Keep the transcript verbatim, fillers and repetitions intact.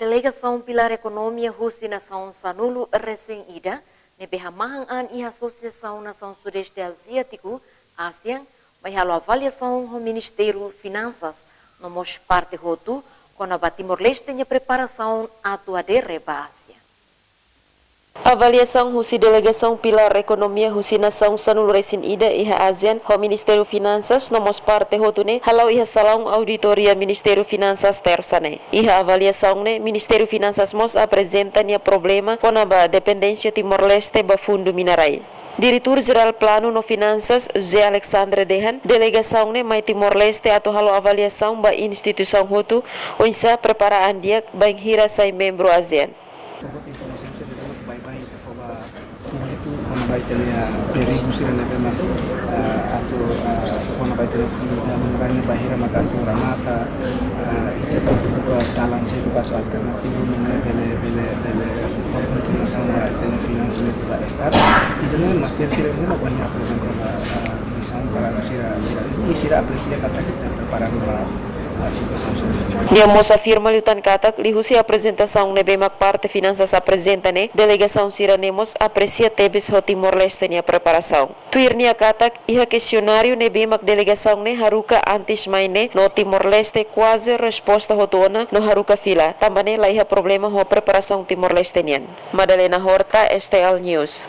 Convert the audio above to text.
Delegasaun Pilar Ekonomia husi nasaun sanulu-resin-ida ne'ebé hamahan an iha Asosiasaun Nasaun Sudeste Aziátiku, ASEAN, mai halo avaliasaun ho Ministériu Finansas no mós parte hotu kona-ba Timor-Leste nia preparasaun atu adere ba ASEAN. Avaliasaun husi delegasaun Pilar Ekonomia husi nasaun sanulu-resin-ida iha ASEAN ho Ministériu Finansas no mós parte hotu ne'e hala'o iha salaun auditoria Ministériu Finansas Tersa ne'e. Iha avaliasaun ne'e, Ministériu Finansas mós aprezenta nia problema kona-ba dependénsia Timor-Leste ba fundu mina-rai. Diretór Jerál Planu no Finansas, José Alexandre dehan, delegasaun ne'e mai Timor-Leste atu halo avaliasaun ba instituisaun hotu, oinsá prepara an di'ak bainhira sai membru ASEAN. Ita-boot informasaun sira ne'ebé mak baibain ita fó ba públiku kona-ba ita-nia perigu sira ne'ebé mak, eh, atu, eh, kona-ba ita-nia fundu, eh, mina-rai ne'e bainhira mak atu remata, eh, ita tenke buka dalan saida ba atu alternativa ne'ebé bele, bele, bele fó informasaun ba ita-nia finansa ne'e ba Estadu. Ida-ne'e matéria sira ne'ebé mak bainhira aprezenta ba, eh, diresaun para sira, sira, i sira apresia katak ita prepara ba, ah, situasaun sira. Nia mós afirma liután katak, liuhusi aprezentasaun ne'ebé mak parte finansas aprezenta ne'e, delegasaun sira-ne'e mós apresia tebes ho Timor-Leste nia preparasaun. Tuir nia katak, iha kestionáriu ne'ebé mak delegasaun ne'e haruka antes mai ne'e, no Timor-Leste kuaze resposta hotu ona no haruka fila, tanba ne'e la iha problema ho preparasaun Timor-Leste nian. Madalena Horta, STL News.